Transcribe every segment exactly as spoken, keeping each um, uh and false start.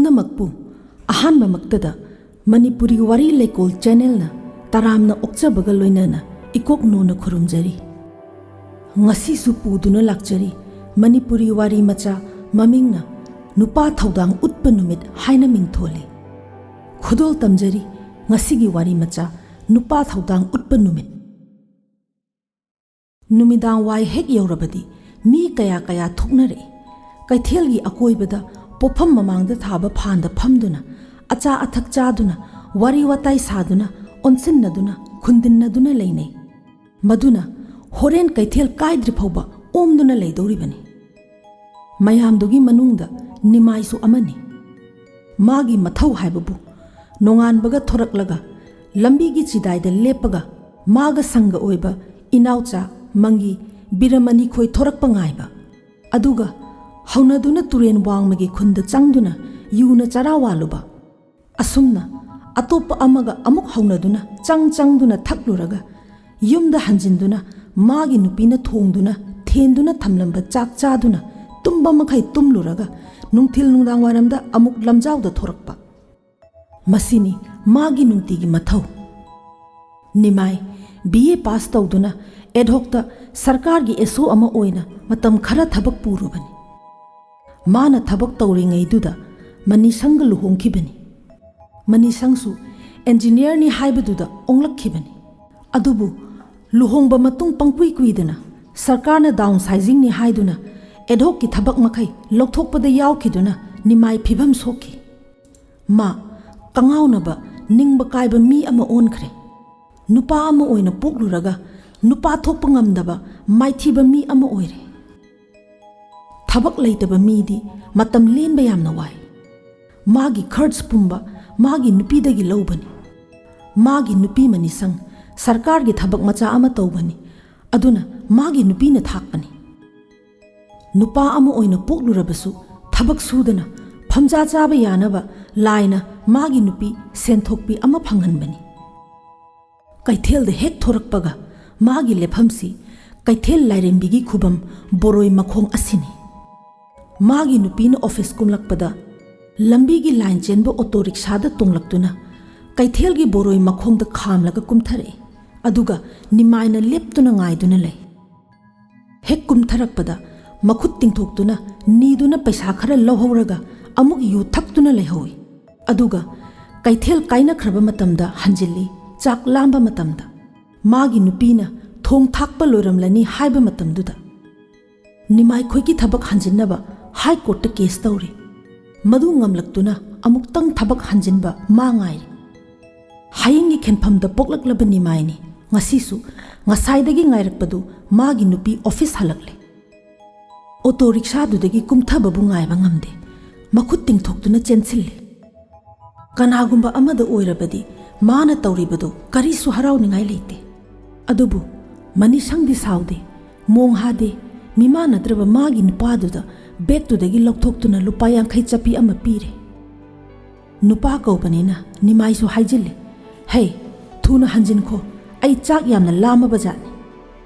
ꯄꯨꯝꯅꯃꯛꯄꯨ ꯑꯍꯥꯟꯕꯃꯛꯇꯗ ꯃꯅꯤꯄꯨꯔꯤ ꯋꯥꯔꯤ ꯂꯩꯀꯣꯜ ꯆꯦꯅꯦꯜꯅ ꯇꯔꯥꯝꯅ ꯑꯣꯛꯆꯕꯒ ꯂꯣꯏꯅꯅ ꯏꯀꯣꯛ ꯅꯣꯟꯅ ꯈꯨꯔꯨꯝꯖꯔꯤ꯫ ꯉꯁꯤꯁꯨ ꯄꯨꯗꯨꯅ ꯂꯥꯛꯆꯔꯤ ꯃꯅꯤꯄꯨꯔꯤ ꯋꯥꯔꯤ ꯃꯆꯥ, ꯃꯃꯤꯡꯅ ꯅꯨꯄꯥ ꯊꯧꯗꯥꯡ ꯎꯠꯄ ꯅꯨꯃꯤꯠ ꯍꯥꯏꯅ ꯃꯤꯡꯊꯣꯜꯂꯤ꯫ ꯈꯨꯗꯣꯜ ꯇꯝꯖꯔꯤ ꯉꯁꯤꯒꯤ ꯋꯥꯔꯤ ꯃꯆꯥ, ꯅꯨꯄꯥ ꯊꯧꯗꯥꯡ ꯎꯠꯄ ꯅꯨꯃꯤꯠ꯫ ꯅꯨꯃꯤꯗꯥꯡ ꯋꯥꯏ ꯍꯦꯛ ꯌꯧꯔꯕꯗꯤ ꯃꯤ ꯀꯌꯥ ꯀꯌꯥ ꯊꯣꯛꯅꯔꯛꯏ꯫ ꯀꯩꯊꯦꯜꯒꯤ ꯑꯀꯣꯏꯕꯗ ꯄꯣꯠꯐꯝ ꯃꯃꯥꯡꯗ ꯊꯥꯕ ꯐꯥꯟꯗ ꯐꯝꯗꯨꯅ, ꯑꯆꯥ ꯑꯊꯛ ꯆꯥꯗꯨꯅ, ꯋꯥꯔꯤ ꯋꯥꯇꯥꯏ ꯁꯥꯗꯨꯅ, ꯑꯣꯟꯁꯤꯟꯅꯗꯨꯅ, ꯈꯨꯟꯗꯤꯟꯅꯗꯨꯅ ꯂꯩꯅꯩ꯫ ꯃꯗꯨꯅ ꯍꯣꯔꯦꯟ ꯀꯩꯊꯦꯜ ꯀꯥꯏꯗ꯭ꯔꯤ ꯐꯥꯎꯕ ꯑꯣꯝꯗꯨꯅ ꯂꯩꯗꯧꯔꯤꯕꯅꯤ꯫ ꯃꯌꯥꯝꯗꯨꯒꯤ ꯃꯅꯨꯡꯗ ꯅꯤꯃꯥꯏꯁꯨ ꯑꯃꯅꯤ꯫ ꯃꯥꯒꯤ ꯃꯊꯧ ꯍꯥꯏꯕꯕꯨ ꯅꯣꯡꯉꯥꯟꯕꯒ ꯊꯣꯔꯛꯂꯒ ꯂꯝꯕꯤꯒꯤ ꯆꯤꯗꯥꯏꯗ ꯂꯦꯞꯄꯒ ꯃꯥꯒ ꯁꯪꯒ ꯑꯣꯏꯕ ꯏꯅꯥꯎꯆꯥ, ꯃꯪꯒꯤ, ꯕꯤꯔꯃꯅꯤ ꯈꯣꯏ ꯊꯣꯔꯛꯄ ꯉꯥꯏꯕ꯫ ꯑꯗꯨꯒ ꯍꯧꯅꯗꯨꯅ ꯇꯨꯔꯦꯟ ꯋꯥꯡꯃꯒꯤ ꯈꯨꯟꯗ ꯆꯪꯗꯨꯅ ꯌꯨꯅ ꯆꯔꯥ ꯋꯥꯜꯂꯨꯕ꯫ ꯑꯁꯨꯝꯅ ꯑꯇꯣꯞꯄ ꯑꯃꯒ ꯑꯃꯨꯛ ꯍꯧꯅꯗꯨꯅ ꯆꯪ ꯆꯪꯗꯨꯅ ꯊꯛꯂꯨꯔꯒ ꯌꯨꯝꯗ ꯍꯟꯖꯤꯟꯗꯨꯅ ꯃꯥꯒꯤ ꯅꯨꯄꯤꯅ ꯊꯣꯡꯗꯨꯅ ꯊꯦꯟꯗꯨꯅ ꯊꯝꯂꯝꯕ ꯆꯥꯛ ꯆꯥꯗꯨꯅ ꯇꯨꯝꯕ ꯃꯈꯩ ꯇꯨꯝꯂꯨꯔꯒ ꯅꯨꯡꯊꯤꯜ ꯅꯨꯡꯗꯥꯡ ꯋꯥꯏꯔꯝꯗ ꯑꯃꯨꯛ ꯂꯝꯖꯥꯎꯗ ꯊꯣꯔꯛꯄ꯫ ꯃꯁꯤꯅꯤ ꯃꯥꯒꯤ ꯅꯨꯡꯇꯤꯒꯤ ꯃꯊꯧ꯫ ꯅꯤꯃꯥꯏ ꯕꯤ ꯑꯦ ꯄꯥꯁ ꯇꯧꯗꯨꯅ ꯑꯦꯗꯍꯣꯛꯇ ꯁꯔꯀꯥꯔꯒꯤ ꯑꯦꯁ ꯑꯣ ꯑꯃ ꯑꯣꯏꯅ ꯃꯇꯝ ꯈꯔ ꯊꯕꯛ ꯄꯨꯔꯨꯕꯅꯤ꯫ ꯃꯥꯅ ꯊꯕꯛ ꯇꯧꯔꯤꯉꯩꯗꯨꯗ ꯃꯅꯤꯁꯪꯒ ꯂꯨꯍꯣꯡꯈꯤꯕꯅꯤ꯫ ꯃꯅꯤꯁꯪꯁꯨ ꯏꯟꯖꯤꯅꯤꯌꯔꯅꯤ ꯍꯥꯏꯕꯗꯨꯗ ꯑꯣꯡꯂꯛꯈꯤꯕꯅꯤ꯫ ꯑꯗꯨꯕꯨ ꯂꯨꯍꯣꯡꯕ ꯃꯇꯨꯡ ꯄꯪꯀꯨꯏ ꯀꯨꯏꯗꯅ ꯁꯔꯀꯥꯔꯅ ꯗꯥꯎꯟ ꯁꯥꯏꯖꯤꯡꯅꯤ ꯍꯥꯏꯗꯨꯅ ꯑꯦꯗꯍꯣꯛꯀꯤ ꯊꯕꯛ ꯃꯈꯩ ꯂꯧꯊꯣꯛꯄꯗ ꯌꯥꯎꯈꯤꯗꯨꯅ ꯅꯤꯃꯥꯏ ꯐꯤꯚꯝ ꯁꯣꯛꯈꯤ꯫ ꯃꯥ ꯀꯉꯥꯎꯅꯕ, ꯅꯤꯡꯕ ꯀꯥꯏꯕ ꯃꯤ ꯑꯃ ꯑꯣꯟꯈ꯭ꯔꯦ꯫ ꯅꯨꯄꯥ ꯑꯃ ꯑꯣꯏꯅ ꯄꯣꯛꯂꯨꯔꯒ ꯅꯨꯄꯥ ꯊꯣꯛꯄ ꯉꯝꯗꯕ ꯃꯥꯏꯊꯤꯕ ꯃꯤ ꯑꯃ ꯑꯣꯏꯔꯦ꯫ ꯊꯕꯛ ꯂꯩꯇꯕ ꯃꯤꯗꯤ ꯃꯇꯝ ꯂꯦꯟꯕ ꯌꯥꯝꯅ ꯋꯥꯏ꯫ ꯃꯥꯒꯤ ꯈꯔꯆ ꯄꯨꯝꯕ ꯃꯥꯒꯤ ꯅꯨꯄꯤꯗꯒꯤ ꯂꯧꯕꯅꯤ꯫ ꯃꯥꯒꯤ ꯅꯨꯄꯤ ꯃꯅꯤꯁꯪ ꯁꯔꯀꯥꯔꯒꯤ ꯊꯕꯛ ꯃꯆꯥ ꯑꯃ ꯇꯧꯕꯅꯤ, ꯑꯗꯨꯅ ꯃꯥꯒꯤ ꯅꯨꯄꯤꯅ ꯊꯥꯛꯄꯅꯤ꯫ ꯅꯨꯄꯥ ꯑꯃ ꯑꯣꯏꯅ ꯄꯣꯛꯂꯨꯔꯕꯁꯨ ꯊꯕꯛ ꯁꯨꯗꯅ ꯐꯝꯖꯥ ꯆꯥꯕ ꯌꯥꯅꯕ ꯂꯥꯏꯅ ꯃꯥꯒꯤ ꯅꯨꯄꯤ ꯁꯦꯟꯊꯣꯛꯄꯤ ꯑꯃ ꯐꯪꯍꯟꯕꯅꯤ꯫ ꯀꯩꯊꯦꯜꯗ ꯍꯦꯛ ꯊꯣꯔꯛꯄꯒ ꯃꯥꯒꯤ ꯂꯦꯞꯐꯝꯁꯤ ꯀꯩꯊꯦꯜ ꯂꯥꯏꯔꯦꯝꯕꯤꯒꯤ ꯈꯨꯕꯝ ꯕꯣꯔꯣꯏ ꯃꯈꯣꯡ ꯑꯁꯤꯅꯤ꯫ ꯃꯥꯒꯤ ꯅꯨꯄꯤꯅ ꯑꯣꯐꯤꯁ ꯀꯨꯝꯂꯛꯄꯗ ꯂꯝꯕꯤꯒꯤ ꯂꯥꯏꯟ ꯆꯦꯟꯕ ꯑꯣꯇꯣ ꯔꯤꯛꯁꯥꯗ ꯇꯣꯡꯂꯛꯇꯨꯅ ꯀꯩꯊꯦꯜꯒꯤ ꯕꯣꯔꯣꯏ ꯃꯈꯣꯡꯗ ꯈꯥꯝꯂꯒ ꯀꯨꯝꯊꯔꯛꯏ꯫ ꯑꯗꯨꯒ ꯅꯤꯃꯥꯏꯅ ꯂꯦꯞꯇꯨꯅ ꯉꯥꯏꯗꯨꯅ ꯂꯩ꯫ ꯍꯦꯛ ꯀꯨꯝꯊꯔꯛꯄꯗ ꯃꯈꯨꯠ ꯇꯤꯡꯊꯣꯛꯇꯨꯅ ꯅꯤꯗꯨꯅ ꯄꯩꯁꯥ ꯈꯔ ꯂꯧꯍꯧꯔꯒ ꯑꯃꯨꯛ ꯌꯨ ꯊꯛꯇꯨꯅ ꯂꯩꯍꯧꯏ꯫ ꯑꯗꯨꯒ ꯀꯩꯊꯦꯜ ꯀꯥꯏꯅꯈ꯭ꯔꯕ ꯃꯇꯝꯗ ꯍꯟꯖꯤꯜꯂꯤ, ꯆꯥꯛ ꯂꯥꯝꯕ ꯃꯇꯝꯗ꯫ ꯃꯥꯒꯤ ꯅꯨꯄꯤꯅ ꯊꯣꯡ ꯊꯥꯛꯄ ꯂꯣꯏꯔꯝꯂꯅꯤ ꯍꯥꯏꯕ ꯃꯇꯝꯗꯨꯗ꯫ ꯅꯤꯃꯥꯏꯈꯣꯏꯒꯤ ꯊꯕꯛ ꯍꯟꯖꯤꯟꯅꯕ ꯍꯥꯏ ꯀꯣꯔꯠꯇ ꯀꯦꯁ ꯇꯧꯔꯤ꯫ ꯃꯗꯨ ꯉꯝꯂꯛꯇꯨꯅ ꯑꯃꯨꯛꯇꯪ ꯊꯕꯛ ꯍꯟꯖꯤꯟꯕ ꯃꯥ ꯉꯥꯏꯔꯤ꯫ ꯍꯌꯦꯡꯒꯤ ꯈꯦꯟꯐꯝꯗ ꯄꯣꯛꯂꯛꯂꯕ ꯅꯤꯃꯥꯏꯅꯤ꯫ ꯉꯁꯤꯁꯨ ꯉꯁꯥꯏꯗꯒꯤ ꯉꯥꯏꯔꯛꯄꯗꯨ ꯃꯥꯒꯤ ꯅꯨꯄꯤ ꯑꯣꯐꯤꯁ ꯍꯜꯂꯛꯂꯦ꯫ ꯑꯣꯇꯣ ꯔꯤꯛꯁꯥꯗꯨꯗꯒꯤ ꯀꯨꯝꯊꯕꯕꯨ ꯉꯥꯏꯕ ꯉꯝꯗꯦ꯫ ꯃꯈꯨꯠ ꯇꯤꯡꯊꯣꯛꯇꯨꯅ ꯆꯦꯟꯁꯤꯜꯂꯤ꯫ ꯀꯅꯥꯒꯨꯝꯕ ꯑꯃꯗ ꯑꯣꯏꯔꯕꯗꯤ ꯃꯥꯅ ꯇꯧꯔꯤꯕꯗꯨ ꯀꯔꯤꯁꯨ ꯍꯔꯥꯎꯅꯤꯡꯉꯥꯏ ꯂꯩꯇꯦ꯫ ꯑꯗꯨꯕꯨ ꯃꯅꯤꯁꯪꯗꯤ ꯁꯥꯎꯗꯦ, ꯃꯣꯡ ꯍꯥꯗꯦ꯫ ꯃꯤꯃꯥꯟꯅꯗ꯭ꯔꯕ ꯃꯥꯒꯤ ꯅꯨꯄꯥꯗꯨꯗ ꯕꯦꯛꯇꯨꯗꯒꯤ ꯂꯧꯊꯣꯛꯇꯨꯅ ꯂꯨꯄꯥ ꯌꯥꯡꯈꯩ ꯆꯞꯄꯤ ꯑꯃ ꯄꯤꯔꯦ꯫ ꯅꯨꯄꯥ ꯀꯧꯕꯅꯤꯅ ꯅꯤꯃꯥꯏꯁꯨ ꯍꯥꯏꯖꯤꯜꯂꯦ, "ꯍꯦ, ꯊꯨꯅ ꯍꯟꯖꯤꯟꯈꯣ, ꯑꯩ ꯆꯥꯛ ꯌꯥꯝꯅ ꯂꯥꯝꯃꯕ ꯖꯥꯠꯅꯤ"꯫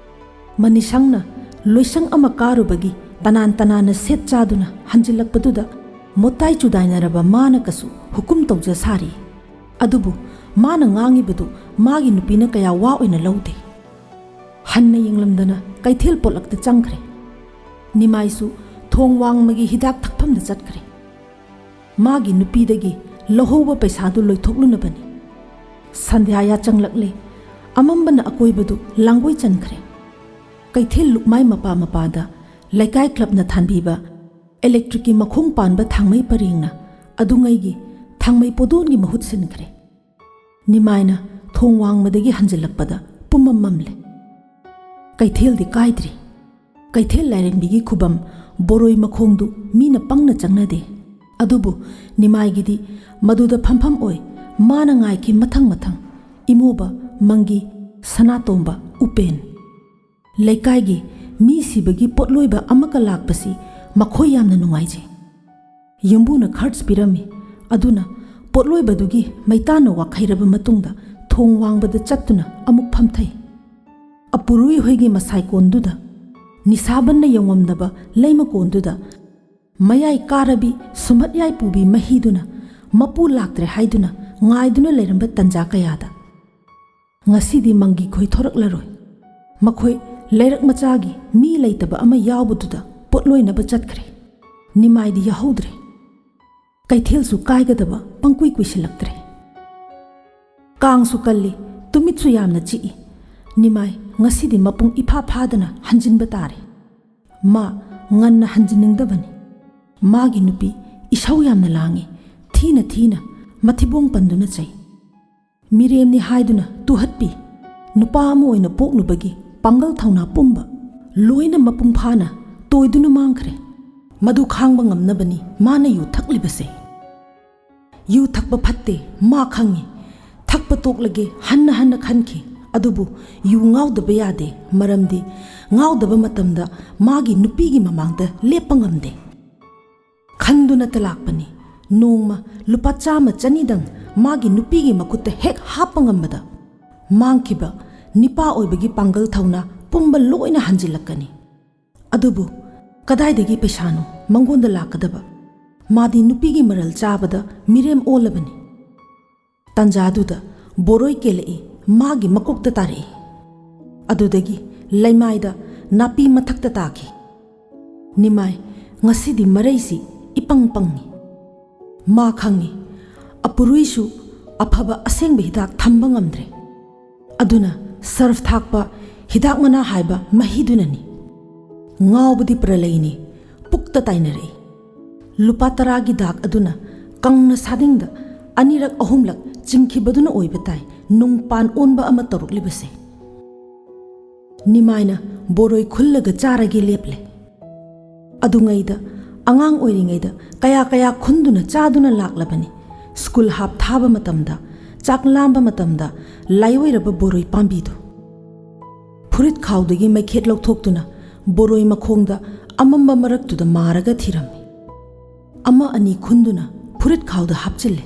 ꯃꯅꯤꯁꯪꯅ ꯂꯣꯏꯁꯪ ꯑꯃ ꯀꯥꯔꯨꯕꯒꯤ ꯇꯅꯥꯟ ꯇꯅꯥꯟꯅ ꯁꯦꯠ ꯆꯥꯗꯨꯅ ꯍꯟꯖꯤꯜꯂꯛꯄꯗꯨꯗ ꯃꯣꯇꯥꯏ ꯆꯨꯗꯥꯏꯅꯔꯕ ꯃꯥꯅ ꯀꯁꯨ ꯍꯨꯀꯨꯝ ꯇꯧꯖ ꯁꯥꯔꯤ꯫ ꯑꯗꯨꯕꯨ ꯃꯥꯅ ꯉꯥꯡꯉꯤꯕꯗꯨ ꯃꯥꯒꯤ ꯅꯨꯄꯤꯅ ꯀꯌꯥ ꯋꯥ ꯑꯣꯏꯅ ꯂꯧꯗꯦ꯫ ꯍꯟꯅ ꯌꯦꯡꯂꯝꯗꯅ ꯀꯩꯊꯦꯜ ꯄꯣꯠꯂꯛꯇ ꯆꯪꯈ꯭ꯔꯦ꯫ ꯅꯤꯃꯥꯏꯁꯨ ꯊꯣꯡ ꯋꯥꯡꯃꯒꯤ ꯍꯤꯗꯥꯛ ꯊꯛꯐꯝꯗ ꯆꯠꯈ꯭ꯔꯦ꯫ ꯃꯥꯒꯤ ꯅꯨꯄꯤꯗꯒꯤ ꯂꯧꯍꯧꯕ ꯄꯩꯁꯥꯗꯨ ꯂꯣꯏꯊꯣꯛꯂꯨꯅꯕꯅꯤ꯫ ꯁꯟꯙ꯭ꯌꯥ ꯌꯥꯆꯪꯂꯛꯂꯦ꯫ ꯑꯃꯝꯕꯅ ꯑꯀꯣꯏꯕꯗꯨ ꯂꯥꯡꯒꯣꯏ ꯆꯟꯈ꯭ꯔꯦ꯫ ꯀꯩꯊꯦꯜ ꯂꯨꯛꯃꯥꯏ ꯃꯄꯥ ꯃꯄꯥꯗ ꯂꯩꯀꯥꯏ ꯀ꯭ꯂꯕꯅ ꯊꯥꯟꯕꯤꯕ ꯏꯂꯦꯛꯇ꯭ꯔꯤꯛꯀꯤ ꯃꯈꯣꯡ ꯄꯥꯟꯕ ꯊꯥꯡꯃꯩ ꯄꯔꯦꯡꯅ ꯑꯗꯨꯉꯩꯒꯤ ꯊꯥꯡꯃꯩ ꯄꯣꯗꯣꯟꯒꯤ ꯃꯍꯨꯠ ꯁꯤꯟꯈ꯭ꯔꯦ꯫ ꯅꯤꯃꯥꯏꯅ ꯊꯣꯡ ꯋꯥꯡꯃꯗꯒꯤ ꯍꯟꯖꯤꯜꯂꯛꯄꯗ ꯄꯨꯝꯃꯝ ꯃꯝꯂꯦ꯫ ꯀꯩꯊꯦꯜꯗꯤ ꯀꯥꯏꯗ꯭ꯔꯤ꯫ ꯀꯩꯊꯦꯜ ꯂꯥꯏꯔꯦꯝꯕꯤꯒꯤ ꯈꯨꯕꯝ ꯕꯣꯔꯣꯏ ꯃꯈꯣꯡꯗꯨ ꯃꯤꯅ ꯄꯪꯅ ꯆꯪꯅꯗꯦ꯫ ꯑꯗꯨꯕꯨ ꯅꯤꯃꯥꯏꯒꯤꯗꯤ ꯃꯗꯨꯗ ꯐꯝꯐꯝ ꯑꯣꯏ꯫ ꯃꯥꯅ ꯉꯥꯏꯈꯤ ꯃꯊꯪ ꯃꯊꯪ, ꯏꯃꯣꯕ, ꯃꯪꯒꯤ, ꯁꯅꯥꯇꯣꯝꯕ, ꯎꯄꯦꯟ꯫ ꯂꯩꯀꯥꯏꯒꯤ ꯃꯤ ꯁꯤꯕꯒꯤ ꯄꯣꯠꯂꯣꯏꯕ ꯑꯃꯒ ꯂꯥꯛꯄꯁꯤ ꯃꯈꯣꯏ ꯌꯥꯝꯅ ꯅꯨꯡꯉꯥꯏꯖꯩ꯫ ꯌꯨꯝꯕꯨꯅ ꯈꯔꯆ ꯄꯤꯔꯝꯃꯤ꯫ ꯑꯗꯨꯅ ꯄꯣꯠꯂꯣꯏꯕꯗꯨꯒꯤ ꯃꯩꯇꯥꯟꯅ ꯋꯥꯈꯩꯔꯕ ꯃꯇꯨꯡꯗ ꯊꯣꯡ ꯋꯥꯡꯕꯗ ꯆꯠꯇꯨꯅ ꯑꯃꯨꯛ ꯐꯝꯊꯩ꯫ ꯑꯄꯨꯔꯨꯏ ꯍꯣꯏꯒꯤ ꯃꯁꯥꯏꯀꯣꯟꯗꯨꯗ, ꯅꯤꯁꯥꯕꯟꯅ ꯌꯧꯉꯝꯗꯕ ꯂꯩꯃꯀꯣꯟꯗꯨꯗ ꯃꯌꯥꯏ ꯀꯥꯔꯕꯤ ꯁꯨꯝꯍꯠꯌꯥꯏ ꯄꯨꯕꯤ ꯃꯍꯤꯗꯨꯅ ꯃꯄꯨ ꯂꯥꯛꯇ꯭ꯔꯦ ꯍꯥꯏꯗꯨꯅ ꯉꯥꯏꯗꯨꯅ ꯂꯩꯔꯝꯕ ꯇꯟꯖꯥ ꯀꯌꯥꯗ, "ꯉꯁꯤꯗꯤ ꯃꯪꯒꯤ ꯈꯣꯏ ꯊꯣꯔꯛꯂꯔꯣꯏ꯫ ꯃꯈꯣꯏ ꯂꯩꯔꯛ ꯃꯆꯥꯒꯤ ꯃꯤ ꯂꯩꯇꯕ ꯑꯃ ꯌꯥꯎꯕꯗꯨꯗ ꯄꯣꯠꯂꯣꯏꯅꯕ ꯆꯠꯈ꯭ꯔꯦ꯫ ꯅꯤꯃꯥꯏꯗꯤ ꯌꯥꯍꯧꯗ꯭ꯔꯦ꯫ ꯀꯩꯊꯦꯜꯁꯨ ꯀꯥꯏꯒꯗꯕ ꯄꯪꯀꯨꯏ ꯀꯨꯏꯁꯤꯜꯂꯛꯇ꯭ꯔꯦ꯫ ꯀꯥꯡꯁꯨ ꯀꯜꯂꯤ, ꯇꯨꯃꯤꯠꯁꯨ ꯌꯥꯝꯅ ꯆꯤꯛꯏ꯫ ꯅꯤꯃꯥꯏ ꯉꯁꯤꯗꯤ ꯃꯄꯨꯡ ꯏꯐꯥ ꯐꯥꯗꯅ ꯍꯟꯖꯤꯟꯕ ꯇꯥꯔꯦ꯫ ꯃꯥ ꯉꯟꯅ ꯍꯟꯖꯤꯟꯅꯤꯡꯗꯕꯅꯤ꯫ ꯃꯥꯒꯤ ꯅꯨꯄꯤ ꯏꯁꯧ ꯌꯥꯝꯅ ꯂꯥꯡꯏ, ꯊꯤꯅ ꯊꯤꯅ ꯃꯊꯤꯕꯣꯡ ꯄꯟꯗꯨꯅ ꯆꯩ꯫ ꯃꯤꯔꯦꯝꯅꯤ ꯍꯥꯏꯗꯨꯅ ꯇꯨꯍꯠꯄꯤ꯫ ꯅꯨꯄꯥ ꯑꯃ ꯑꯣꯏꯅ ꯄꯣꯛꯂꯨꯕꯒꯤ ꯄꯥꯡꯒꯜ ꯊꯧꯅꯥ ꯄꯨꯝꯕ ꯂꯣꯏꯅ ꯃꯄꯨꯡ ꯐꯥꯅ ꯇꯣꯏꯗꯨꯅ ꯃꯥꯡꯈ꯭ꯔꯦ꯫ ꯃꯗꯨ ꯈꯥꯡꯕ ꯉꯝꯅꯕꯅꯤ ꯃꯥꯅ ꯌꯨ ꯊꯛꯂꯤꯕꯁꯦ꯫ ꯌꯨ ꯊꯛꯄ ꯐꯠꯇꯦ ꯃꯥ ꯈꯪꯉꯤ꯫ ꯊꯛꯄ ꯇꯣꯛꯂꯒꯦ ꯍꯟꯅ ꯍꯟꯅ ꯈꯟꯈꯤ꯫ ꯑꯗꯨꯕꯨ ꯌꯨ ꯉꯥꯎꯗꯕ ꯌꯥꯗꯦ, ꯃꯔꯝꯗꯤ ꯉꯥꯎꯗꯕ ꯃꯇꯝꯗ ꯃꯥꯒꯤ ꯅꯨꯄꯤꯒꯤ ꯃꯃꯥꯡꯗ ꯂꯦꯞꯄ ꯉꯝꯗꯦ꯫ ꯈꯟꯗꯨꯅꯇ ꯂꯥꯛꯄꯅꯤ꯫ ꯅꯣꯡꯃ ꯂꯨꯄꯥ ꯆꯥꯝꯃ ꯆꯅꯤꯗꯪ ꯃꯥꯒꯤ ꯅꯨꯄꯤꯒꯤ ꯃꯈꯨꯠꯇ ꯍꯦꯛ ꯍꯥꯞꯄ ꯉꯝꯕꯗ, ꯃꯥꯡꯈꯤꯕ ꯅꯤꯄꯥ ꯑꯣꯏꯕꯒꯤ ꯄꯥꯡꯒꯜ ꯊꯧꯅꯥ ꯄꯨꯝꯕ ꯂꯣꯏꯅ ꯍꯟꯖꯤꯜꯂꯛꯀꯅꯤ꯫ ꯑꯗꯨꯕꯨ ꯀꯗꯥꯏꯗꯒꯤ ꯄꯩꯁꯥꯅꯣ ꯃꯉꯣꯟꯗ ꯂꯥꯛꯀꯗꯕ? ꯃꯥꯗꯤ ꯅꯨꯄꯤꯒꯤ ꯃꯔꯜ ꯆꯥꯕꯗ ꯃꯤꯔꯦꯝ ꯑꯣꯜꯂꯕꯅꯤ꯫ ꯇꯟꯖꯥꯗꯨꯗ ꯕꯣꯔꯣꯏ ꯀꯦꯜꯂꯛꯏ, ꯃꯥꯒꯤ ꯃꯀꯣꯛꯇ ꯇꯥꯔꯛꯏ꯫ ꯑꯗꯨꯗꯒꯤ ꯂꯩꯃꯥꯏꯗ ꯅꯥꯄꯤ ꯃꯊꯛꯇ ꯇꯥꯈꯤ꯫ ꯅꯤꯃꯥꯏ ꯉꯁꯤꯗꯤ ꯃꯔꯩꯁꯤ ꯏꯄꯪ ꯄꯪꯉꯤ꯫ ꯃꯥ ꯈꯪꯉꯤ, ꯑꯄꯨꯔꯨꯏꯁꯨ ꯑꯐꯕ ꯑꯁꯦꯡꯕ ꯍꯤꯗꯥꯛ ꯊꯝꯕ ꯉꯝꯗ꯭ꯔꯦ꯫ ꯑꯗꯨꯅ ꯁꯔꯐ ꯊꯥꯛꯄ ꯍꯤꯗꯥꯛ ꯃꯅꯥ ꯍꯥꯏꯕ ꯃꯍꯤꯗꯨꯅꯅꯤ꯫ ꯉꯥꯎꯕꯗꯤ ꯄ꯭ꯔꯂꯩꯅꯤ, ꯄꯨꯛꯇ ꯇꯥꯏꯅꯔꯛꯏ꯫ ꯂꯨꯄꯥ ꯇꯔꯥꯒꯤ ꯗꯥꯛ ꯑꯗꯨꯅ ꯀꯪꯅ ꯁꯥꯗꯤꯡꯗ ꯑꯅꯤꯔꯛ ꯑꯍꯨꯝꯂꯛ ꯆꯤꯡꯈꯤꯕꯗꯨꯅ ꯑꯣꯏꯕ ꯇꯥꯏ ꯅꯨꯡ ꯄꯥꯟ ꯑꯣꯟꯕ ꯑꯃ ꯇꯧꯔꯛꯂꯤꯕꯁꯦ꯫ ꯅꯤꯃꯥꯏꯅ ꯕꯣꯔꯣꯏ ꯈꯨꯜꯂꯒ ꯆꯥꯔꯒꯦ ꯂꯦꯞꯂꯦ꯫ ꯑꯗꯨꯉꯩꯗ ꯑꯉꯥꯡ ꯑꯣꯏꯔꯤꯉꯩꯗ ꯀꯌꯥ ꯀꯌꯥ ꯈꯨꯟꯗꯨꯅ ꯆꯥꯗꯨꯅ ꯂꯥꯛꯂꯕꯅꯤ꯫ ꯁ꯭ꯀꯨꯜ ꯍꯥꯞ ꯊꯥꯕ ꯃꯇꯝꯗ, ꯆꯥꯛ ꯂꯥꯝꯕ ꯃꯇꯝꯗ ꯂꯥꯏꯑꯣꯏꯔꯕ ꯕꯣꯔꯣꯏ ꯄꯥꯝꯕꯤꯗꯨ꯫ ꯐꯨꯔꯤꯠ ꯈꯥꯎꯗꯒꯤ ꯃꯩꯈꯦꯠ ꯂꯧꯊꯣꯛꯇꯨꯅ ꯕꯣꯔꯣꯏ ꯃꯈꯣꯡꯗ ꯑꯃꯝꯕ ꯃꯔꯛꯇꯨꯗ ꯃꯥꯔꯒ ꯊꯤꯔꯝꯃꯤ꯫ ꯑꯃ ꯑꯅꯤ ꯈꯨꯟꯗꯨꯅ ꯐꯨꯔꯤꯠ ꯈꯥꯎꯗ ꯍꯥꯞꯆꯤꯜꯂꯦ꯫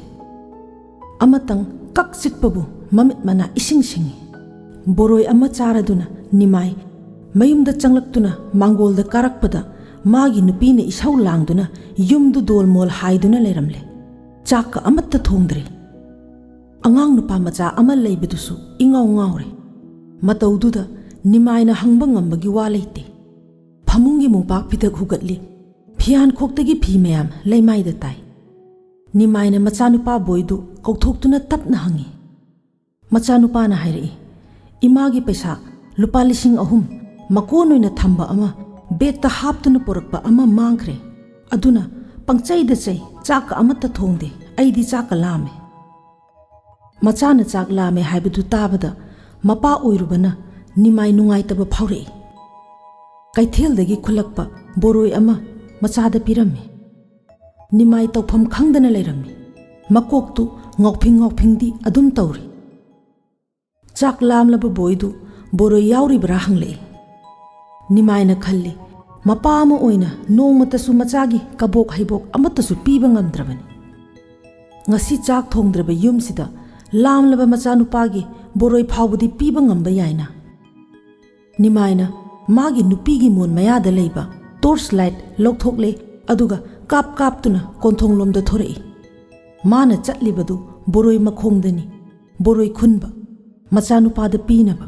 ꯑꯃꯇꯪ ꯀꯛ ꯆꯤꯛꯄꯕꯨ ꯃꯃꯤꯠ ꯃꯅꯥ ꯏꯁꯤꯡ ꯁꯤꯡꯏ꯫ ꯕꯣꯔꯣꯏ ꯑꯃ ꯆꯥꯔꯗꯨꯅ ꯅꯤꯃꯥꯏ ꯃꯌꯨꯝꯗ ꯆꯪꯂꯛꯇꯨꯅ ꯃꯥꯡꯒꯣꯜꯗ ꯀꯥꯔꯛꯄꯗ ꯃꯥꯒꯤ ꯅꯨꯄꯤꯅ ꯏꯁꯧ ꯂꯥꯡꯗꯨꯅ ꯌꯨꯝꯗꯨ ꯗꯣꯜꯃꯣꯜ ꯍꯥꯏꯗꯨꯅ ꯂꯩꯔꯝꯂꯦ꯫ ꯆꯥꯛꯀ ꯑꯃꯠꯇ ꯊꯣꯡꯗ꯭ꯔꯦ꯫ ꯑꯉꯥꯡ ꯅꯨꯄꯥ ꯃꯆꯥ ꯑꯃ ꯂꯩꯕꯗꯨꯁꯨ ꯏꯉꯥꯎ ꯉꯥꯎꯔꯦ꯫ ꯃꯇꯧꯗꯨꯗ ꯅꯤꯃꯥꯏꯅ ꯍꯪꯕ ꯉꯝꯕꯒꯤ ꯋꯥ ꯂꯩꯇꯦ꯫ ꯐꯃꯨꯡꯒꯤ ꯃꯣꯝꯄꯥꯛ ꯐꯤꯗꯛ ꯍꯨꯒꯠꯂꯤ꯫ ꯐꯤꯌꯥꯟꯈꯣꯛꯇꯒꯤ ꯐꯤ ꯃꯌꯥꯝ ꯂꯩꯃꯥꯏꯗ ꯇꯥꯏ꯫ ꯅꯤꯃꯥꯏꯅ ꯃꯆꯥꯅꯨꯄꯥ ꯕꯣꯏꯗꯨ ꯀꯧꯊꯣꯛꯇꯨꯅ ꯇꯞꯅ ꯍꯪꯉꯤ꯫ ꯃꯆꯥꯅꯨꯄꯥꯅ ꯍꯥꯏꯔꯛꯏ, "ꯏꯃꯥꯒꯤ ꯄꯩꯁꯥ ꯂꯨꯄꯥ ꯂꯤꯁꯤꯡ ꯑꯍꯨꯝ ꯃꯀꯣꯟ ꯑꯣꯏꯅ ꯊꯝꯕ ꯑꯃ ꯕꯦꯛꯇ ꯍꯥꯞꯇꯨꯅ ꯄꯨꯔꯛꯄ ꯑꯃ ꯃꯥꯡꯈ꯭ꯔꯦ꯫ ꯑꯗꯨꯅ ꯄꯪꯆꯩꯗ ꯆꯩ, ꯆꯥꯛꯀ ꯑꯃꯠꯇ ꯊꯣꯡꯗꯦ꯫ ꯑꯩꯗꯤ ꯆꯥꯛꯀ ꯂꯥꯝꯃꯦ꯫" ꯃꯆꯥꯅ ꯆꯥꯛ ꯂꯥꯝꯃꯦ ꯍꯥꯏꯕꯗꯨ ꯇꯥꯕꯗ ꯃꯄꯥ ꯑꯣꯏꯔꯨꯕꯅ ꯅꯤꯃꯥꯏ ꯅꯨꯡꯉꯥꯏꯇꯕ ꯐꯥꯎꯔꯛꯏ꯫ ꯀꯩꯊꯦꯜꯗꯒꯤ ꯈꯨꯜꯂꯛꯄ ꯕꯣꯔꯣꯏ ꯑꯃ ꯃꯆꯥꯗ ꯄꯤꯔꯝꯃꯤ꯫ ꯅꯤꯃꯥꯏ ꯇꯧꯐꯝ ꯈꯪꯗꯅ ꯂꯩꯔꯝꯃꯤ꯫ ꯃꯀꯣꯛꯇꯨ ꯉꯥꯎꯐꯤꯡ ꯉꯥꯎꯐꯤꯡꯗꯤ ꯑꯗꯨꯝ ꯇꯧꯔꯤ꯫ ꯆꯥꯛ ꯂꯥꯝꯂꯕ ꯕꯣꯏꯗꯨ ꯕꯣꯔꯣꯏ ꯌꯥꯎꯔꯤꯕ꯭ꯔꯥ ꯍꯪꯂꯛꯏ꯫ ꯅꯤꯃꯥꯏꯅ ꯈꯜꯂꯤ, ꯃꯄꯥ ꯑꯃ ꯑꯣꯏꯅ ꯅꯣꯡꯃꯇꯁꯨ ꯃꯆꯥꯒꯤ ꯀꯕꯣꯛ ꯍꯩꯕꯣꯛ ꯑꯃꯠꯇꯁꯨ ꯄꯤꯕ ꯉꯝꯗ꯭ꯔꯕꯅꯤ꯫ ꯉꯁꯤ ꯆꯥꯛ ꯊꯣꯡꯗ꯭ꯔꯕ ꯌꯨꯝꯁꯤꯗ ꯂꯥꯝꯂꯕ ꯃꯆꯥꯅꯨꯄꯥꯒꯤ ꯕꯣꯔꯣꯏ ꯐꯥꯎꯕꯗꯤ ꯄꯤꯕ ꯉꯝꯕ ꯌꯥꯏꯅ꯫ ꯅꯤꯃꯥꯏꯅ ꯃꯥꯒꯤ ꯅꯨꯄꯤꯒꯤ ꯃꯣꯟ ꯃꯌꯥꯗ ꯂꯩꯕ ꯇꯣꯔꯆ ꯂꯥꯏꯠ ꯂꯧꯊꯣꯛꯂꯦ, ꯑꯗꯨꯒ ꯀꯥꯞ ꯀꯥꯞꯇꯨꯅ ꯀꯣꯟꯊꯣꯡꯂꯣꯝꯗ ꯊꯣꯔꯛꯏ꯫ ꯃꯥꯅ ꯆꯠꯂꯤꯕꯗꯨ ꯕꯣꯔꯣꯏ ꯃꯈꯣꯡꯗꯅꯤ꯫ ꯕꯣꯔꯣꯏ ꯈꯨꯟꯕ, ꯃꯆꯥꯅꯨꯄꯥꯗ ꯄꯤꯅꯕ꯫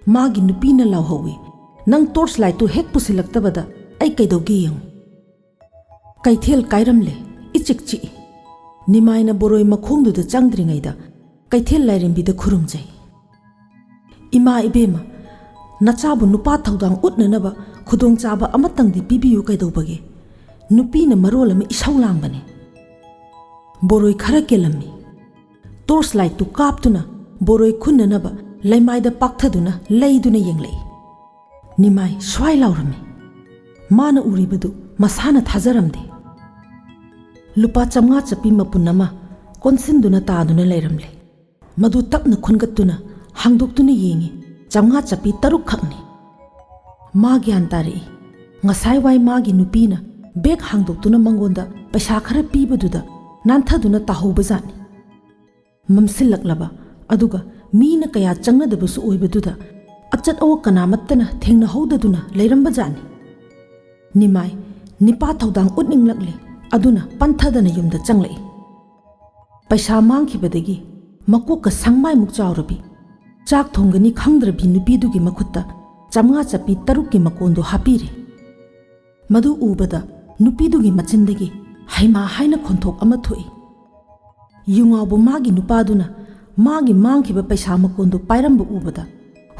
ꯃꯥꯒꯤ ꯅꯨꯄꯤꯅ ꯂꯥꯎꯍꯧꯏ, "ꯅꯪ ꯇꯣꯔꯆ ꯂꯥꯏꯠꯇꯨ ꯍꯦꯛ ꯄꯨꯁꯤꯜꯂꯛꯇꯕꯗ ꯑꯩ ꯀꯩꯗꯧꯒꯦ ꯌꯦꯡꯉꯨ꯫" ꯀꯩꯊꯦꯜ ꯀꯥꯏꯔꯝꯂꯦ, ꯏꯆꯤꯛ ꯆꯤꯛꯏ꯫ ꯅꯤꯃꯥꯏꯅ ꯕꯣꯔꯣꯏ ꯃꯈꯣꯡꯗꯨꯗ ꯆꯪꯗ꯭ꯔꯤꯉꯩꯗ ꯀꯩꯊꯦꯜ ꯂꯥꯏꯔꯦꯝꯕꯤꯗ ꯈꯨꯔꯨꯝꯖꯩ꯫ "ꯏꯃꯥ ꯏꯕꯦꯝꯃ, ꯅꯆꯥꯕꯨ ꯅꯨꯄꯥ ꯊꯧꯗꯥꯡ ꯎꯠꯅꯅꯕ ꯈꯨꯗꯣꯡꯆꯥꯕ ꯑꯃꯇꯪꯗꯤ ꯄꯤꯕꯤꯌꯨ ꯀꯩꯗꯧꯕꯒꯦ? ꯅꯨꯄꯤꯅ ꯃꯔꯣꯜ ꯑꯃ ꯏꯁꯧ ꯂꯥꯡꯕꯅꯦ꯫" ꯕꯣꯔꯣꯏ ꯈꯔ ꯀꯦꯜꯂꯝꯃꯤ꯫ ꯇꯣꯔꯆ ꯂꯥꯏꯠꯇꯨ ꯀꯥꯞꯇꯨꯅ ꯕꯣꯔꯣꯏ ꯈꯨꯟꯅꯅꯕ ꯂꯩꯃꯥꯏꯗ ꯄꯥꯛꯊꯗꯨꯅ ꯂꯩꯗꯨꯅ ꯌꯦꯡꯂꯛꯏ꯫ ꯅꯤꯃꯥꯏ ꯁ꯭ꯋꯥꯏ ꯂꯥꯎꯔꯝꯃꯤ꯫ ꯃꯥꯅ ꯎꯔꯤꯕꯗꯨ ꯃꯁꯥꯅ ꯊꯥꯖꯔꯝꯗꯦ꯫ ꯂꯨꯄꯥ ꯆꯥꯝꯃꯉꯥ ꯆꯞꯄꯤ ꯃꯄꯨꯟ ꯑꯃ ꯀꯣꯟꯁꯤꯟꯗꯨꯅ ꯇꯥꯗꯨꯅ ꯂꯩꯔꯝꯂꯦ꯫ ꯃꯗꯨ ꯇꯞꯅ ꯈꯨꯟꯒꯠꯇꯨꯅ ꯍꯥꯡꯗꯣꯛꯇꯨꯅ ꯌꯦꯡꯉꯤ, ꯆꯥꯝꯃꯉꯥ ꯆꯞꯄꯤ ꯇꯔꯨꯛꯈꯛꯅꯤ꯫ ꯃꯥ ꯒ꯭ꯌꯥꯟ ꯇꯥꯔꯛꯏ꯫ ꯉꯁꯥꯏ ꯋꯥꯏ ꯃꯥꯒꯤ ꯅꯨꯄꯤꯅ ꯕꯦꯒ ꯍꯥꯡꯗꯣꯛꯇꯨꯅ ꯃꯉꯣꯟꯗ ꯄꯩꯁꯥ ꯈꯔ ꯄꯤꯕꯗꯨꯗ ꯅꯥꯟꯊꯗꯨꯅ ꯇꯥꯍꯧꯕꯖꯥꯠꯅꯤ꯫ ꯃꯝꯁꯤꯜꯂꯛꯂꯕ, ꯑꯗꯨꯒ ꯃꯤꯅ ꯀꯌꯥ ꯆꯪꯅꯗꯕꯁꯨ ꯑꯣꯏꯕꯗꯨꯗ ꯑꯆꯠ ꯑꯋꯣꯛ ꯀꯅꯥꯃꯠꯇꯅ ꯊꯦꯡꯅꯍꯧꯗꯗꯨꯅ ꯂꯩꯔꯝꯕꯖꯥꯠꯅꯤ꯫ ꯅꯤꯃꯥꯏ ꯅꯤꯄꯥ ꯊꯧꯗꯥꯡ ꯎꯠꯅꯤꯡꯂꯛꯂꯦ꯫ ꯑꯗꯨꯅ ꯄꯟꯊꯗꯅ ꯌꯨꯝꯗ ꯆꯪꯂꯛꯏ꯫ ꯄꯩꯁꯥ ꯃꯥꯡꯈꯤꯕꯗꯒꯤ ꯃꯀꯣꯛꯀ ꯁꯪꯃꯥꯏꯃꯨꯛ ꯆꯥꯎꯔꯕꯤ, ꯆꯥꯛ ꯊꯣꯡꯒꯅꯤ ꯈꯪꯗ꯭ꯔꯕꯤ ꯅꯨꯄꯤꯗꯨꯒꯤ ꯃꯈꯨꯠꯇ ꯆꯥꯝꯃꯉꯥ ꯆꯞꯄꯤ ꯇꯔꯨꯛꯀꯤ ꯃꯀꯣꯟꯗꯨ ꯍꯥꯞꯄꯤꯔꯦ꯫ ꯃꯗꯨ ꯎꯕꯗ ꯅꯨꯄꯤꯗꯨꯒꯤ ꯃꯆꯤꯟꯗꯒꯤ ꯍꯩꯃꯥ ꯍꯥꯏꯅ ꯈꯣꯟꯊꯣꯛ ꯑꯃ ꯊꯣꯛꯏ꯫ ꯌꯨꯉꯥꯎꯕ ꯃꯥꯒꯤ ꯅꯨꯄꯥꯗꯨꯅ ꯃꯥꯒꯤ ꯃꯥꯡꯈꯤꯕ ꯄꯩꯁꯥ ꯃꯀꯣꯟꯗꯨ ꯄꯥꯏꯔꯝꯕ ꯎꯕꯗ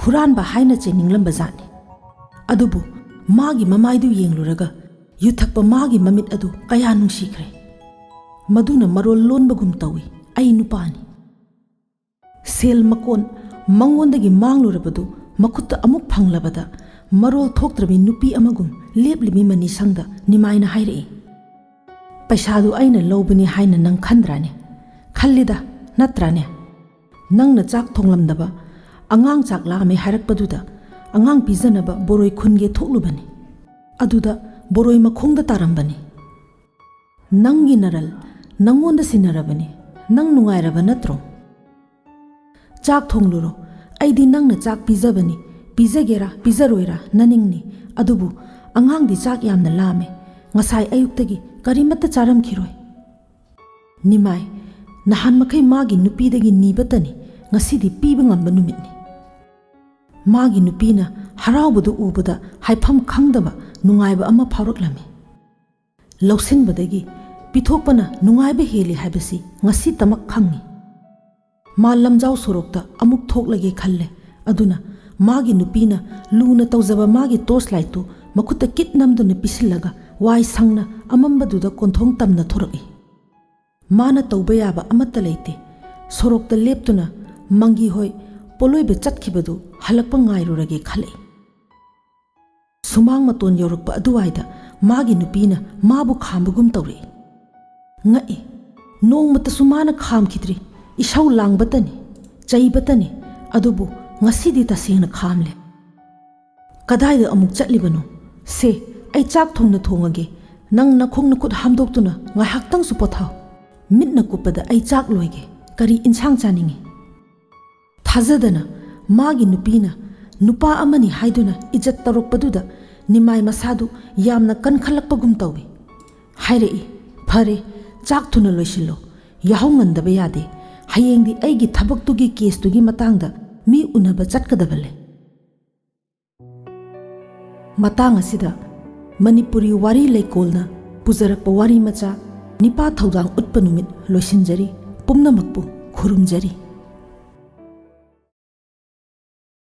ꯍꯨꯔꯥꯟꯕ ꯍꯥꯏꯅ ꯆꯦꯟꯅꯤꯡꯂꯝꯕ ꯖꯥꯠꯅꯤ꯫ ꯑꯗꯨꯕꯨ ꯃꯥꯒꯤ ꯃꯃꯥꯏꯗꯨ ꯌꯦꯡꯂꯨꯔꯒ ꯌꯨꯊꯛꯄ ꯃꯥꯒꯤ ꯃꯃꯤꯠ ꯑꯗꯨ ꯀꯌꯥ ꯅꯨꯡꯁꯤꯈ꯭ꯔꯦ꯫ ꯃꯗꯨꯅ ꯃꯔꯣꯜ ꯂꯣꯟꯕꯒꯨꯝ ꯇꯧꯏ, "ꯑꯩ ꯅꯨꯄꯥꯅꯤ"꯫ ꯁꯦꯜ ꯃꯀꯣꯟ ꯃꯉꯣꯟꯗꯒꯤ ꯃꯥꯡꯂꯨꯔꯕꯗꯨ ꯃꯈꯨꯠꯇ ꯑꯃꯨꯛ ꯐꯪꯂꯕꯗ ꯃꯔꯣꯜ ꯊꯣꯛꯇ꯭ꯔꯕꯤ ꯅꯨꯄꯤ ꯑꯃꯒꯨꯝ ꯂꯦꯞꯂꯤꯕꯤ ꯃꯅꯤꯁꯪꯗ ꯅꯤꯃꯥꯏꯅ ꯍꯥꯏꯔꯛꯏ, "ꯄꯩꯁꯥꯗꯨ ꯑꯩꯅ ꯂꯧꯕꯅꯤ ꯍꯥꯏꯅ ꯅꯪ ꯈꯟꯗ꯭ꯔꯥꯅꯦ? ꯈꯜꯂꯤꯗ, ꯅꯠꯇ꯭ꯔꯥꯅꯦ? ꯅꯪꯅ ꯆꯥꯛ ꯊꯣꯡꯂꯝꯗꯕ, ꯑꯉꯥꯡ ꯆꯥꯛ ꯂꯥꯝꯃꯦ ꯍꯥꯏꯔꯛꯄꯗꯨꯗ ꯑꯉꯥꯡ ꯄꯤꯖꯅꯕ ꯕꯣꯔꯣꯏ ꯈꯨꯟꯒꯦ ꯊꯣꯛꯂꯨꯕꯅꯤ꯫ ꯑꯗꯨꯗ ꯕꯣꯔꯣꯏ ꯃꯈꯣꯡꯗ ꯇꯥꯔꯝꯕꯅꯤ꯫ ꯅꯪꯒꯤ ꯅꯔꯜ ꯅꯪꯉꯣꯟꯗ ꯁꯤꯟꯅꯔꯕꯅꯤ꯫ ꯅꯪ ꯅꯨꯡꯉꯥꯏꯔꯕ ꯅꯠꯇ꯭ꯔꯣ? ꯆꯥꯛ ꯊꯣꯡꯂꯨꯔꯣ꯫ ꯑꯩꯗꯤ ꯅꯪꯅ ꯆꯥꯛ ꯄꯤꯖꯕꯅꯤ꯫ ꯄꯤꯖꯒꯦꯔꯥ ꯄꯤꯖꯔꯣꯏꯔꯥ ꯅꯅꯤꯡꯅꯤ꯫ ꯑꯗꯨꯕꯨ ꯑꯉꯥꯡꯗꯤ ꯆꯥꯛ ꯌꯥꯝꯅ ꯂꯥꯝꯃꯦ꯫ ꯉꯁꯥꯏ ꯑꯌꯨꯛꯇꯒꯤ ꯀꯔꯤꯃꯠꯇ ꯆꯥꯔꯝꯈꯤꯔꯣꯏ"꯫ ꯅꯤꯃꯥꯏ ꯅꯍꯥꯟ ꯃꯈꯩ ꯃꯥꯒꯤ ꯅꯨꯄꯤꯗꯒꯤ ꯅꯤꯕꯇꯅꯤ, ꯉꯁꯤꯗꯤ ꯄꯤꯕ ꯉꯝꯕ ꯅꯨꯃꯤꯠꯅꯤ꯫ ꯃꯥꯒꯤ ꯅꯨꯄꯤꯅ ꯍꯔꯥꯎꯕꯗꯨ ꯎꯕꯗ ꯍꯥꯏꯐꯝ ꯈꯪꯗꯕ ꯅꯨꯡꯉꯥꯏꯕ ꯑꯃ ꯐꯥꯎꯔꯛꯂꯝꯃꯤ꯫ ꯂꯧꯁꯤꯟꯕꯗꯒꯤ ꯄꯤꯊꯣꯛꯄꯅ ꯅꯨꯡꯉꯥꯏꯕ ꯍꯦꯜꯂꯤ ꯍꯥꯏꯕꯁꯤ ꯉꯁꯤꯇꯃꯛ ꯈꯪꯉꯤ꯫ ꯃꯥ ꯂꯝꯖꯥꯎ ꯁꯣꯔꯣꯛꯇ ꯑꯃꯨꯛ ꯊꯣꯛꯂꯒꯦ ꯈꯜꯂꯦ꯫ ꯑꯗꯨꯅ ꯃꯥꯒꯤ ꯅꯨꯄꯤꯅ ꯂꯨꯅ ꯇꯧꯖꯕ ꯃꯥꯒꯤ ꯇꯣꯔꯆ ꯂꯥꯏꯠꯇꯨ ꯃꯈꯨꯠꯇ ꯀꯤꯠ ꯅꯝꯗꯨꯅ ꯄꯤꯁꯤꯜꯂꯒ ꯋꯥꯏ ꯁꯪꯅ ꯑꯃꯝꯕꯗꯨꯗ ꯀꯣꯟꯊꯣꯡ ꯇꯝꯅ ꯊꯣꯔꯛꯏ꯫ ꯃꯥꯅ ꯇꯧꯕ ꯌꯥꯕ ꯑꯃꯠꯇ ꯂꯩꯇꯦ꯫ ꯁꯣꯔꯣꯛꯇ ꯂꯦꯞꯇꯨꯅ ꯃꯪꯒꯤ ꯍꯣꯏ ꯄꯣꯂꯣꯏꯕ ꯆꯠꯈꯤꯕꯗꯨ ꯍꯜꯂꯛꯄ ꯉꯥꯏꯔꯨꯔꯒꯦ ꯈꯜꯂꯛꯏ꯫ ꯁꯨꯃꯥꯡ ꯃꯇꯣꯟ ꯌꯧꯔꯛꯄ ꯑꯗꯨꯋꯥꯏꯗ ꯃꯥꯒꯤ ꯅꯨꯄꯤꯅ ꯃꯥꯕꯨ ꯈꯥꯝꯕꯒꯨꯝ ꯇꯧꯔꯛꯏ꯫ ꯉꯛꯏ꯫ ꯅꯣꯡꯃꯇꯁꯨ ꯃꯥꯅ ꯈꯥꯝꯈꯤꯗ꯭ꯔꯤ꯫ ꯏꯁꯧ ꯂꯥꯡꯕꯇꯅꯤ, ꯆꯩꯕꯇꯅꯤ꯫ ꯑꯗꯨꯕꯨ ꯉꯁꯤꯗꯤ ꯇꯁꯦꯡꯅ ꯈꯥꯝꯂꯦ꯫ "ꯀꯗꯥꯏꯗ ꯑꯃꯨꯛ ꯆꯠꯂꯤꯕꯅꯣ? ꯁꯦ, ꯑꯩ ꯆꯥꯛ ꯊꯣꯡꯅ ꯊꯣꯡꯉꯒꯦ꯫ ꯅꯪ ꯅꯈꯣꯡ ꯅꯈꯨꯠ ꯍꯥꯝꯗꯣꯛꯇꯨꯅ ꯉꯥꯏꯍꯥꯛꯇꯪꯁꯨ ꯄꯣꯊꯥꯎ꯫ ꯃꯤꯠꯅ ꯀꯨꯞꯄꯗ ꯑꯩ ꯆꯥꯛ ꯂꯣꯏꯒꯦ꯫ ꯀꯔꯤ ꯏꯟꯁꯥꯡ ꯆꯥꯅꯤꯡꯉꯤ?" ꯊꯥꯖꯗꯅ ꯃꯥꯒꯤ ꯅꯨꯄꯤꯅ ꯅꯨꯄꯥ ꯑꯃꯅꯤ ꯍꯥꯏꯗꯨꯅ ꯏꯖꯠ ꯇꯧꯔꯛꯄꯗꯨꯗ ꯅꯤꯃꯥꯏ ꯃꯁꯥꯗꯨ ꯌꯥꯝꯅ ꯀꯟꯈꯠꯂꯛꯄꯒꯨꯝ ꯇꯧꯏ꯫ ꯍꯥꯏꯔꯛꯏ, "ꯐꯔꯦ, ꯆꯥꯛ ꯊꯨꯅ ꯂꯣꯏꯁꯤꯜꯂꯣ꯫ ꯌꯥꯍꯧ ꯉꯟꯗꯕ ꯌꯥꯗꯦ꯫ ꯍꯌꯦꯡꯗꯤ ꯑꯩꯒꯤ ꯊꯕꯛꯇꯨꯒꯤ ꯀꯦꯁꯇꯨꯒꯤ ꯃꯇꯥꯡꯗ ꯃꯤ ꯎꯅꯕ ꯆꯠꯀꯗꯕ ꯂꯩ"꯫ ꯃꯇꯥꯡ ꯑꯁꯤꯗ ꯃꯅꯤꯄꯨꯔꯤ ꯋꯥꯔꯤ ꯂꯩꯀꯣꯜꯅ ꯄꯨꯖꯔꯛꯄ ꯋꯥꯔꯤ ꯃꯆꯥ ꯅꯤꯄꯥ ꯊꯧꯗꯥꯡ ꯎꯠꯄ ꯅꯨꯃꯤꯠ ꯂꯣꯏꯁꯤꯟꯖꯔꯤ꯫ ꯄꯨꯝꯅꯃꯛꯄꯨ ꯈꯨꯔꯨꯝꯖꯔꯤ꯫